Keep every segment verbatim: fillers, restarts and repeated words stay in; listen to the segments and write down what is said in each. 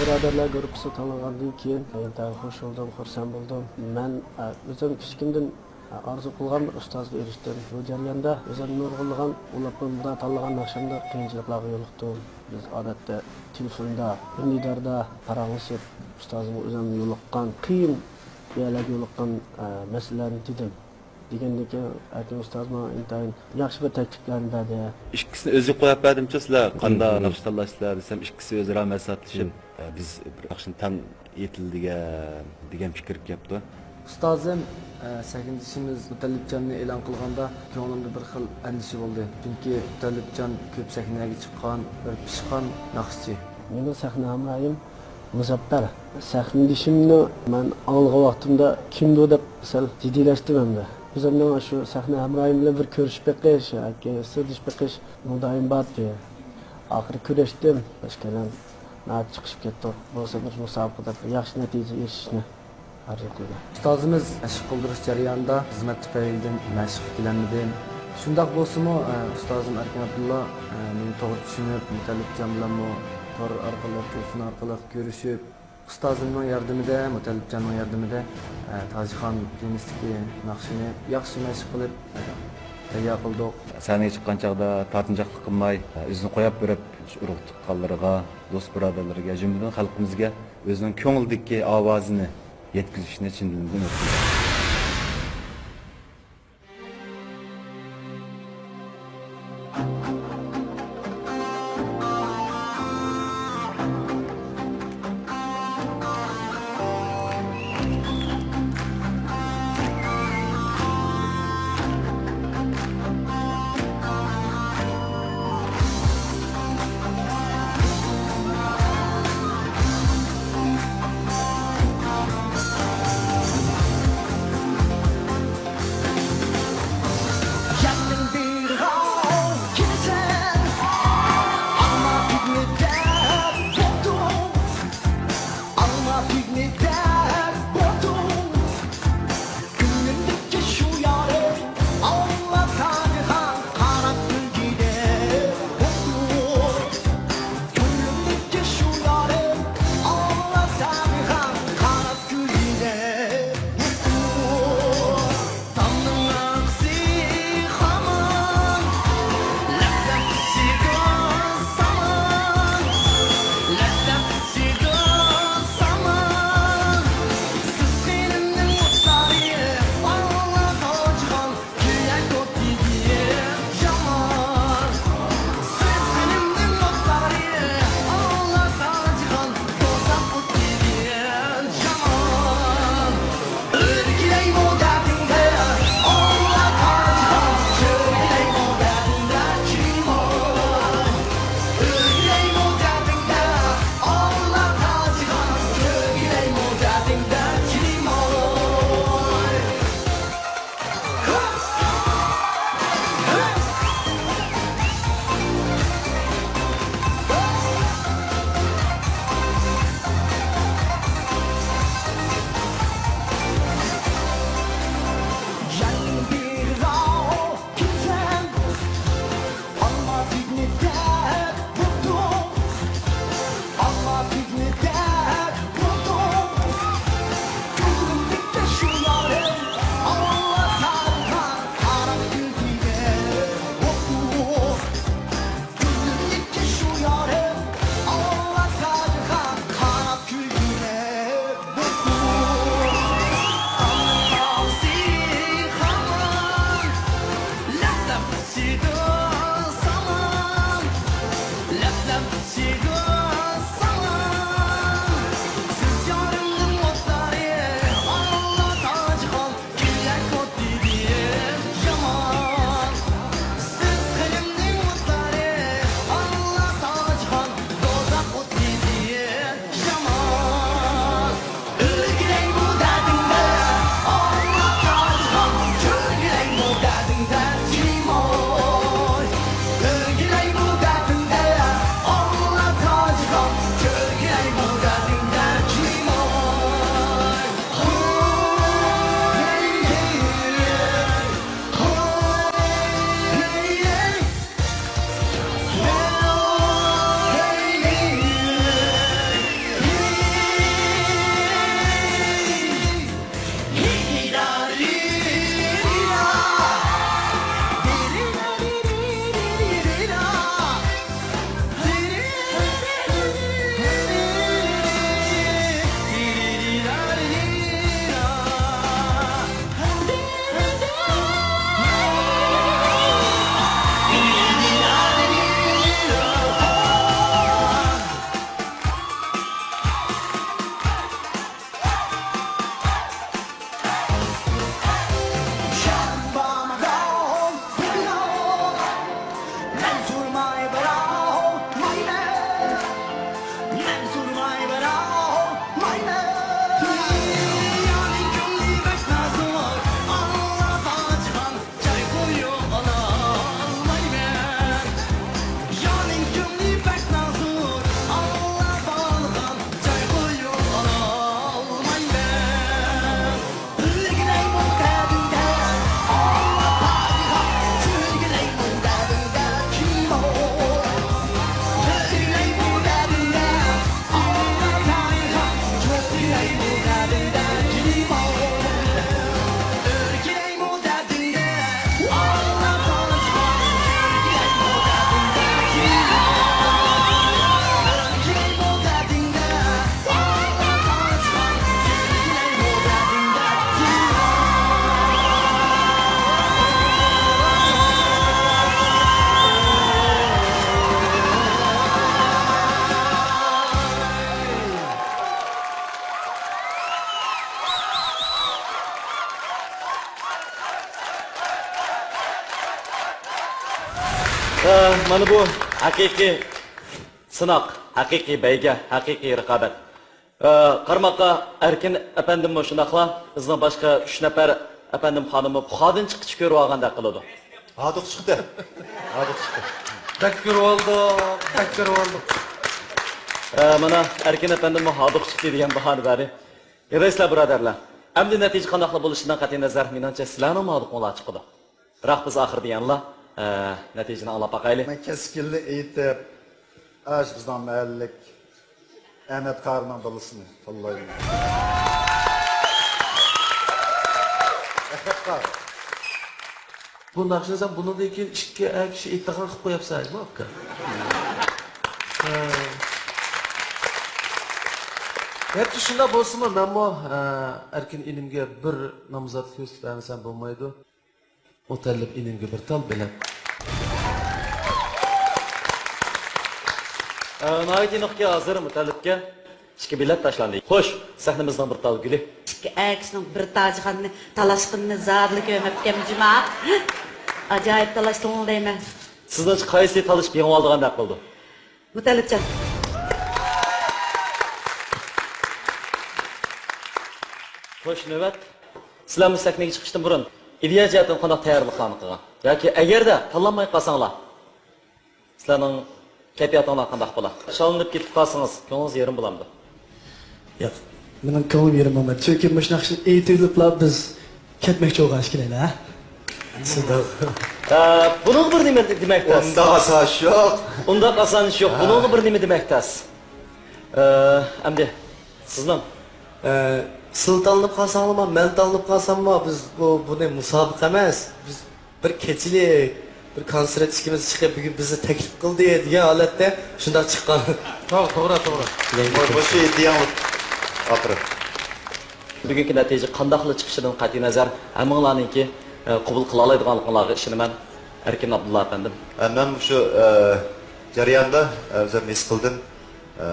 بۇرادەرلەر گۇرۇپپىسى تاللانغاندىن كېيىن ئىنتايىن خۇش بولدۇم، خۇرسەن بولدۇم. مەن، ئە، ئۆزۈم كىچىكىمدىن، ئە، ئارزۇ قىلغان بىر ئۇستازغا ئېرىشتىم. بۇ جەرياندا ئۆزۈم نۇرغۇنلىغان ئۇلاپمۇ بۇرا تاللىغان ناخشامدا قىيىنچىلىقلارغا يولۇقتۇم. بىز ئادەتتە تېلېفوندا، ئۈندىداردا پاراڭلىشىپ، ئۇستازىمغا ئۆزۈم يولۇققان، قىيىن يەرلەرگە يولۇققان، ئە، مەسىلىلەرنى دېدىم. دېگەندىن كېيىن ئەركىن ئۇستاز ماڭا ئىنتايىن ياخشى بىر تەكلىپلەرنى بەردى. ئىككىسىنى ئۆزى قويۇپ بەردىمچۇ سىلەر؟ قانداق ناخشا تاللاشسىلەر دېسەم، ئىككىسى ئۆزئارا مەسلىھەتلىشىپ، ئە، بىز بىر ناخشىنى تەڭ ئېيتىلى دېگەن، دېگەن پىكىر كەپتۇ. ئۇستازىم، ئە، سەھنىدىشىمىز مۇتەللىپجاننى ئېلان قىلغاندا كۆڭلۈمدە بىر خىل ئەندىشە بولدى. چۈنكى مۇتەللىپجان كۆپ سەھنىگە چىققان بىر پىشقان ناخشىچى. مېنىڭ سەھنە ھەمراھىم مۇزەپپەر. سەھنىدىشىمنى مەن ئاڭلىغان ۋاقتىمدا كىمدۇ دەپ سەل جىددىيلەشتىم ئەمدى. ئۆزۈمنىڭ شۇ سەھنە ھەمراھىم بىلەن بىر كۆرۈشۈپ بېقىش ياكى سۆزلىشىپ بېقىش مۇدايىم بارتى. ئاخىرى كۆرۈشتۈم. ئىككىيلەن ناھايىتى چىقىشىپ كەتتۇق. بولسا بىر مۇسابىقىدە بىر ياخشى نەتىجە ئېرىشىشنى ئارزۇ قىلىمەن. ئۇستازىمىز مەشىق قىلدۇرۇش جەريانىدا خىزمەت تۈپەيلىدىن مەشىقكە كېلەلمىدى. شۇنداق بولسىمۇ، ئە، ئۇستازىم ئەركىن ئابدۇللا، ئە، مېنى توغرا چۈشىنىپ، مۇتەللىپجان بىلەنمۇ تور ئارقىلىق، تېلېفون ئارقىلىق كۆرۈشۈپ، ئۇستازىمنىڭ ياردىمىدە، مۇتەللىپجاننىڭ ياردىمىدە، ئە، تاجىخان پىيانىستىكى ناخشىنى ياخشى مەشىق قىلىپ، ئە، تەييار قىلدۇق. سەھنىگە چىققان چاغدا تارتىنچاقلىق قىلماي، ئۆزىنى قويۇپ بېرىپ، شۇ ئۇرۇق تۇغقانلىرىغا، دوست بۇرادەرلىرىگە، جۈملىدىن خەلقىمىزگە ئۆزىنىڭ كۆڭلىدىكى ئاۋازىنى يەتكۈزۈشنى چىن دىلىمدىن ئۈمىد قىلىمەن. مانا بۇ ھەقىقىي سىناق، ھەقىقىي بەيگە، ھەقىقىي رىقابەت. ئە، قارىماققا ئەركىن ئەپەندىممۇ شۇنداقلا بىزنىڭ باشقا ئۈچ نەپەر ئەپەندىم خانىممۇ پۇخادىن چىققۇچە كۆرۈۋالغاندەك قىلىدۇ. ھاردۇق چىقتى. ھاردۇق چىقتى. بەك كۆرۈۋالدۇق، بەك كۆرۈۋالدۇق. ئە، مانا ئەركىن ئەپەندىممۇ ھاردۇق چىقتى دېگەن باھانى بەردى. يارايسىلەر بۇرادەرلەر. ئەمدى نەتىجە قانداقلا بولۇشىدىن قەتئىينەزەر، مېنىڭچە سىلەرنىڭمۇ ھاردۇقۇڭلار چىقىدۇ. بىراق بىز ئاخىرىدا يەنىلا، ئە، نەتىجىنى ئاڭلاپ باقايلى. مەن كەسكىنلا ئېيتىپ، ئاشۇ بىزنىڭ مەھەللىلىك ئەمەت قارىنىڭ بالىسىنى تاللايمەن. ئەخەت قارى. بۇ ناخشىنى سەن بۇنىڭدىن كېيىن ئىككى ئەر كىشى ئېيتىدىغان قىلىپ قويۇپسەن، ھە، ئاكا؟ ھە. گەرچە شۇنداق بولسىمۇ، مەنمۇ، ھە، ئەركىن ئىنىمگە بىر نامزات كۆرسىتىپ بەرمىسەم بولمايدۇ. مۇتەللىپ ئىنىمگە بىر تال بېلەت. ئە، ناھايىتى ئېنىقكى، ھازىر مۇتەللىپكە ئىككى بېلەت تاشلاندى. خوش، سەھنىمىزنىڭ بىر تال گۈلى. ئىككى ئەر كىشىنىڭ بىر تاجخاننى تالاشقىنىنى زادىلا كۆرمەپتىكەنمەن جۇما. ئاجايىپ تالاشتىڭلار دەيمەن. سىزنىڭچە قايسى تالىشىپ يېڭىۋالىدىغاندەك قىلىدۇ؟ مۇتەللىپجان. خوش، نۆۋەت. سىلەرمۇ سەھنىگە چىقىشتىن بۇرۇن ئىدىيە جەھەتتىن قانداق تەييارلىقلارنى قىلغان؟ ياكى ئەگەردە تاللانماي قالساڭلار، سىلەرنىڭ كەيپىياتىڭلار قانداق بولا؟ شاللىنىپ كېتىپ قالسىڭىز، كۆڭلىڭىز يېرىم بولامدۇ؟ ياق، مېنىڭ كۆڭلۈم يېرىم بولمايدۇ. چۈنكى مۇشۇ ناخشىنى ئېيتىۋېلىپلا بىز كەتمەكچى بولغان ئىكەنلەر، ھە؟ شۇنداق. ئە، بۇنىڭغا بىر نېمە دېمەك تەس. ئۇنداق ئاسان ئىش يوق. ئۇنداق ئاسان ئىش يوق. ھە. بۇنىڭغا بىر نېمە دېمەك تەس. ئە، ئەمدى سىزنىڭ. ئە، سىلەر تاللىنىپ قالساڭلارمۇ، مەن تاللىنىپ قالساممۇ، بىز بۇ، بۇنى مۇسابىقە ئەمەس. بىز بىر كېچىلىك، بىر كونسېرت ئىككىمىز چىقىپ، بۈگۈن بىزنى تەكلىپ قىلدى دېگەن ھالەتتە شۇنداق چىققان. توغرا، توغرا، توغرا. مۇ-، مۇشۇ ئىدىيەڭلىك ئاخىرى. بۈگۈنكى نەتىجە قانداقلا چىقىشىدىن قەتئىينەزەر، ھەممىڭلارنىڭكى، ئە، قوبۇل قىلالايدىغانلىقىڭلارغا ئىشىنىمەن. ئەركىن ئابدۇللا ئەپەندىم. ئە، مەن مۇشۇ، ئە، جەرياندا، ئە، ئۆزۈمنى ھېس قىلدىم. ئە،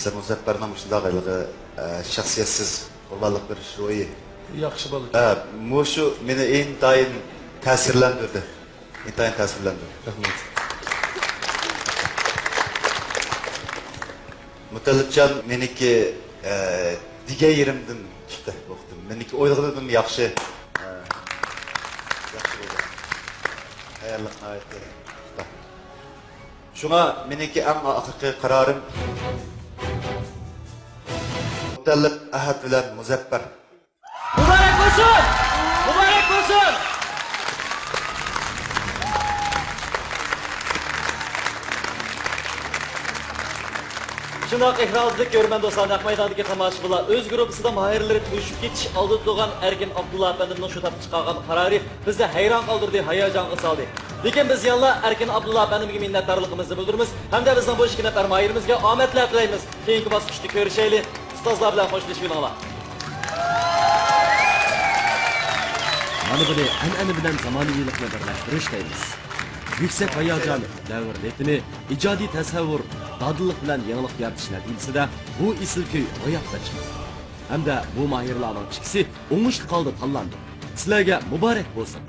سىر مۇزەپپەرنىڭ مۇشۇنداق ھېلىقى، ئە، شەخسىيەتسىز قۇربانلىق بېرىش روھى. ياخشى بالا. ئە، مۇشۇ مېنى ئىنتايىن تەسىرلەندۈردى. ئىنتايىن تەسىرلەندۈردى. رەھمەت. مۇتەللىپجان مېنىڭكى، ئە، دېگەن يېرىمدىن چىقتى بۇ قېتىم. مېنىڭكى ئويلىغىنىمدىن ياخشى. ئە، ياخشى بولدى. تەييارلىق ناھايىتى پۇختا. شۇڭا مېنىڭكى ئەڭ ئاخىرقى قارارىم مۇتەللىپ ئەھەت بىلەن مۇزەپپەر. مۇبارەك بولسۇن! مۇبارەك بولسۇن! شۇنداق ئېكران ئالدىدىكى كۆرۈرمەن دوستلار، نەق مەيداندىكى تاماشىبىنلار، ئۆز گۇرۇپپىسىدا ماھىرلىرى توشۇپ كېتىش ئالدىدا تۇرغان ئەركىن ئابدۇللا ئەپەندىمنىڭ شۇ تاپتا چىقارغان قارارى بىزنى ھەيران قالدۇردى، ھاياجانغا سالدى. لېكىن بىز يەنىلا ئەركىن ئابدۇللا ئەپەندىمگە مىننەتدارلىقىمىزنى بىلدۈرىمىز ھەمدە بىزنىڭ بۇ ئىككى نەپەر ماھىرىمىزگە ئامەتلەر تىلەيمىز. كېيىنكى باسقۇچتا كۆرۈشەيلى. ئۇستازلار بىلەن خوشلىشىۋېلىڭلار. مانا بۇنى ئەنئەنە بىلەن زامانىۋىلىقنى بىرلەشتۈرۈش دەيمىز. يۈكسەك ھاياجان، دەۋر رىتىمى، ئىجادىي تەسەۋۋۇر، دادىللىق بىلەن يېڭىلىق يارىتىش نەتىجىسىدە بۇ ئېسىل كۈي روياپقا چىقتى. ھەمدە بۇ ماھىرلارنىڭ ئىككىسى ئوڭۇشلۇق ھالدا تاللاندى. سىلەرگە مۇبارەك بولسۇن!